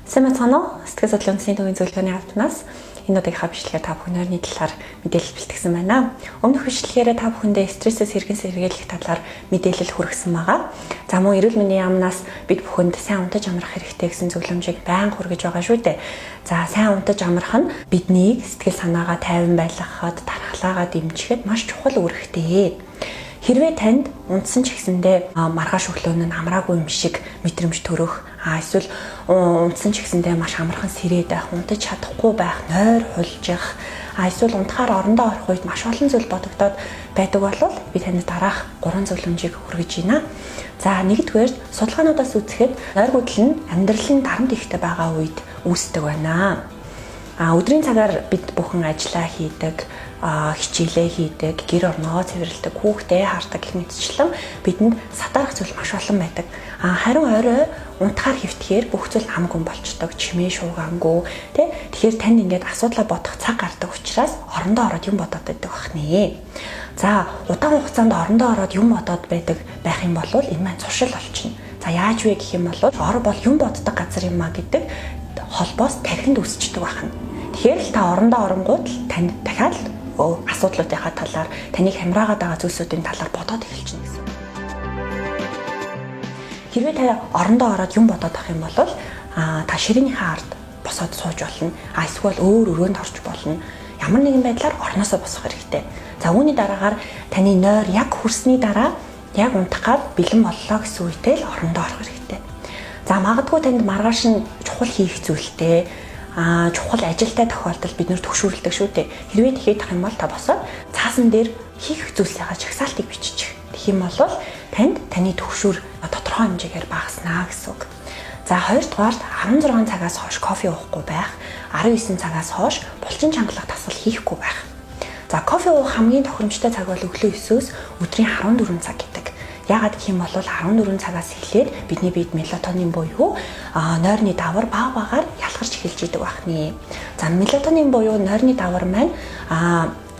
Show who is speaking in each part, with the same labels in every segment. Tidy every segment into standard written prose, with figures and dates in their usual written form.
Speaker 1: Сайн байцгаана уу? Сэтгэл судлалын үндэсний төвийн зөвлөгөөний албанаас энэ удаагийнхаа бичлэгээр та бүхэн нойрны талаар мэдээлэл бэлтгэсэн байна. Өмнөх бичлэгээрээ та бүхэндээ стрессээс хэрхэн сэргийлэх талаар мэдээлэл хүргэсэн байгаа. За мөн эрүүл мэндийн яамнаас бид бүхэнд сайн унтаж амрах хэрэгтэй гэсэн зөвлөмжийг байнга хүргэж байгаа шүү дээ. За сайн унтаж амрах нь биднийг сэтгэл санаагаа тайван байлгахад, тархлаагаа дэмжихэд маш чухал үүрэгтэй. Хэрвээ танд унтсан ч гэсэндээ маргааш өглөө нь амраагүй юм шиг мэдрэмж төрөх, эсвэл унтсан ч гэсэндээ маш амархан сэрээд байх, унтаж чадахгүй байх, нойр хулжих, эсвэл унтахаар орондоо орох үед маш олон зүйл бодогдоод байдаг бол би танд дараах 3 зөвлөмжийг хүргэж байна. За нэгдүгээр, судалгаануудаас үзэхэд нойргүйдэл нь амьдралын дарамт ихтэй байгаа үед үүсдэг байна. Өдрийн цагаар бид бүхэн ажиллаа хийдэг, хичээлээ хийдэг, гэр орноо цэвэрлэдэг, хүүхдээ хардаг гэх мэтчлэн бидэнд сатаарах зүйл маш олон байдаг. Харин орой унтахаар хэвтэхээр бүх зүйл ам гүн болчдөг, чимээ шуугаангүй, тэ? Тэгэхээр танд ингээд асуудлаа бодох цаг гардаг учраас орондоо ороод юм бодоод байдаг бах нэ. За удаан хугацаанд орондоо ороод юм бодоод байдаг байх юм бол энэ маань зуршил болчихно. За яаж вэ гэх юм бол ор бол юм боддог газар юм а гэдэг холбоос тархинд үүсчдэг байна. Тэгэхээр л та орондоо оронгууд л танд дахиад асуудлуудынхаа талаар, таныг хамраагаад байгаа зүйлсүүдийн талаар бодоод эхэлчихнэ гэсэн. Хэрвээ та орондоо ороод юм бодоод авах юм бол та ширээнийхээ ард босоод сууж болно. Эсвэл өөр өрөөнд орж болно. Ямар нэгэн байдлаар орноосоо босох хэрэгтэй. За үүний дараагаар таны нойр яг хүрсний дараа яг унтах гад бэлэн боллоо гэсэн үедээ л орондоо орох хэрэгтэй. За магадгүй танд маргааш нь чухал хийх зүйлтэй, чухал ажилтай тохиолдолд бид нэр төгшүүрэлдэг шүү дээ. Хэрвээ тэгэхэд тах юм бол та босоод цаасан дээр хийх зүйлсийнхаа жагсаалтыг биччих. Тэгэх юм бол танд таны төгшүүр тодорхой хэмжээгээр багаснаа гэсэн үг. За хоёрдугаарт 16 цагаас хойш кофе уухгүй байх, 19 цагаас хойш булчин чангалах дасгал хийхгүй байх. За кофе уух хамгийн тохиромжтой цаг бол өглөө 9-өөс өдрийн 14 цаг гэдэг. Яагаад гэх юм бол 14 цагаас эхлээд бидний биед мелатонин буюу нойрны давар бага багаар ялгарч эхэлж идэг бахны. За мелатонин буюу нойрны давар маань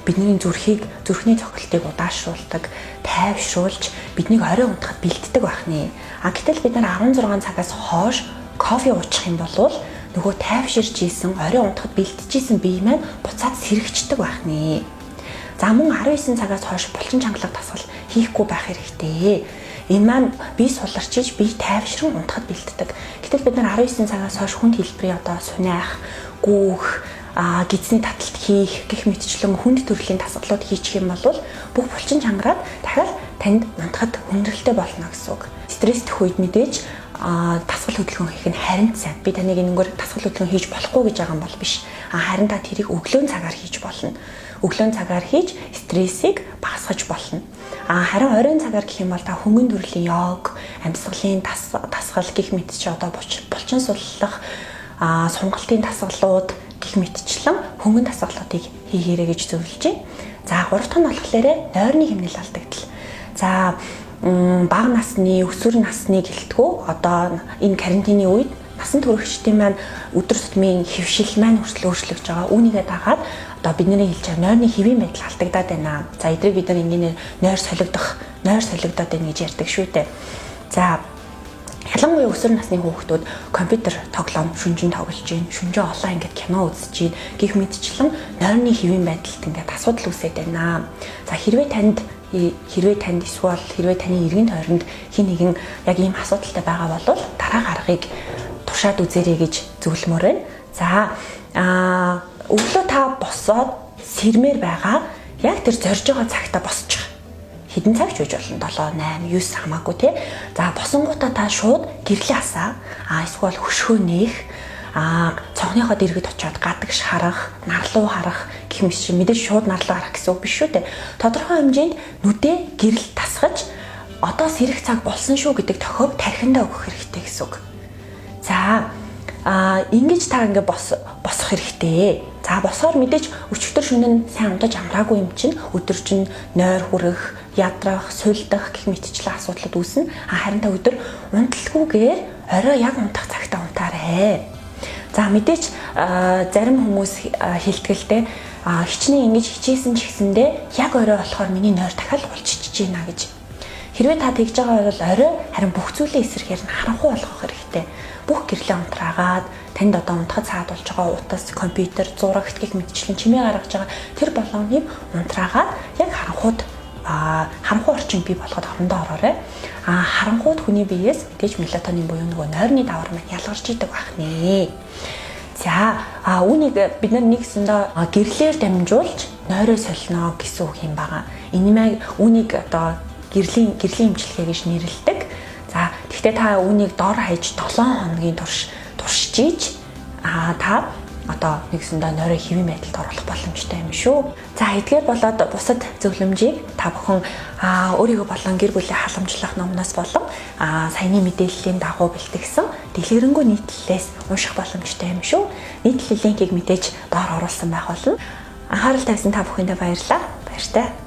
Speaker 1: бидний зүрхийг, зүрхний цохилтыг удаашруулдаг, тайвшруулж биднийг орой унтахад бэлддэг бахны. Гэтэл бид нар 16 цагаас хойш кофе уучих юм бол нөгөө тайвширч исэн, орой унтахад бэлдэж исэн бие маань буцаад сэрэгчдэг бахны. За мөн 19 цагаас хойш булчин чангалах дасгал хийхгүй байх хэрэгтэй. Энэ маань бие суларч иж бие тайвшран унтахад бэлддэг. Гэтэл бид нар 19 цагаас хойш хүнд хэлбэрийн одоо сунаах, гүүх, гидсний таталт хийх гэх мэтчлэн хүнд төрлийн дасгалууд хийчих юм бол бүх булчин чангараад дахиад танд унтахад хүндрэлтэй болно гэсэн үг. Стресстэх үед мэдээж дасгал хөдөлгөөн хийх нь харин сайн. Би таныг энэгээр дасгал хөдөлгөөн хийж болохгүй гэж байгаа юм бол биш. Харин та тэрийг өглөөн цагаар хийж болно. Өглөөн цагаар хийж стрессийг багасгаж болно. Харин оройн цагаар гэх юм бол та хөнгөн төрлийн йог, амьсгалын дасгал гэх мэт чи одоо булчин суллах, сунгалтын дасгалууд гэх мэтчлэн хөнгөн дасгалуудыг хийгээрэй гэж зөвлөж байна. За гурав дахь нь болохоор нойрны хэмнэл алдагдал. За бага насны, өсвөр насны гэлтгүү одоо энэ карантины үед насан туршидтын маань өдөр тутмын хэвшил маань хүртэл өөрчлөгдөж байгаа. Үүнийгээ дагаад одоо бидний хэлж байгаа нойрны хэвийн байдал алдагдаад байна. За эдрийг бид нар ингээнээр нойр солигдох, нойр солигдоод байна гэж ярьдаг шүү дээ. За ялангуяа өсвөр насны хүүхдүүд компьютер тоглоом шүнжин тоглож гин, шүнжин олон ингээд кино үзэж гин гэх мэтчлэн нойрны хэвийн байдалд ингээд асуудал үүсээд байна. За хэрвээ танд эсвэл хэрвээ таны эргэн тойронд хэн нэгэн яг ийм асуудалтай байгаа бол дараа гаргыг туршаад үзээрэй гэж зөвлөмөр байна. За өглөө та босоод сэрмээр байгаа яг тэр зорж байгаа цагта босчих. Хэдэн цаг ч үж болно, 7, 8, 9 хамаагүй те. За босонгуудаа та шууд гэрлээ асаа. Эсвэл хөшгөө нээх, цонхныхоо дэргэд очиод гадагш харах, нарлуу харах гэх мэт чинь мэдээж шууд нарлуу харах гэсэн үг биш шүү дээ. Тодорхой хэмжээнд нүдээ гэрэл тасгаж одоо сэрэх цаг болсон шүү гэдэг тохиог тархиндаа өгөх хэрэгтэй гэсэн үг. За ингэж та ингээ босох хэрэгтэй. За босоор мэдээж өчигдөр шөнө нь сайн унтаж амраагүй юм чинь өдөр чинь нойр хүрэх, ядрах, сулдах гэх мэтчлэн асуудлууд үүснэ. Харин та өдөр унталгүйгээр орой яг унтах цагтаа унтаарай. За мэдээж зарим хүмүүс хэлтгэлтэй хичнээн ингэж хичээсэн ч гэсэндээ яг орой болохоор миний нойр дахиад хулчиж байна гэж. Хэрвээ та тэгж байгаа бол орой харин бүх зүйлээ эсрэгээр нь харанхуй болгох хэрэгтэй. Бүх гэрлээ унтраагаад танд одоо унтахад саад болж байгаа утас, компьютер, зурагт гэх мэтчлэн чимээ гаргаж байгаа тэр болгоныг унтраагаад яг харанхууд харанхуй орчин бий болгоход орондоо ороорой. Харанхууд хүний биеэс мэдээж мелатонин буюу нөгөө нойрны давар маань ялгарч идэг байх нэ. За, үүнийг бид нар нэгсэндээ гэрлээр дамжуулж нойроо солино гэсэн үг юм байгаа. Энэ мэг үүнийг одоо гэрлийн эмчилгээ гэж нэрлэдэг. За, тэгвэл та үүнийг дор хаяж 7 хоногийн турш туршиж иж та одоо нэгсэндээ нойроо хэвийн байдалд оруулах боломжтой юм шүү. За, эдгээр болоод бусад зөвлөмжийг та бүхэн өөрийгөө болон гэр бүлээ халамжлах номноос болон саяны мэдээллийн дагуу бэлтгэсэн дэлгэрэнгүй нийтлэлээс унших боломжтой юм шүү. Нийтлэлийн линкийг мэдээж доор оруулсан байх болно. Анхаарал тавьсан та бүхэндээ баярлалаа. Баяртай.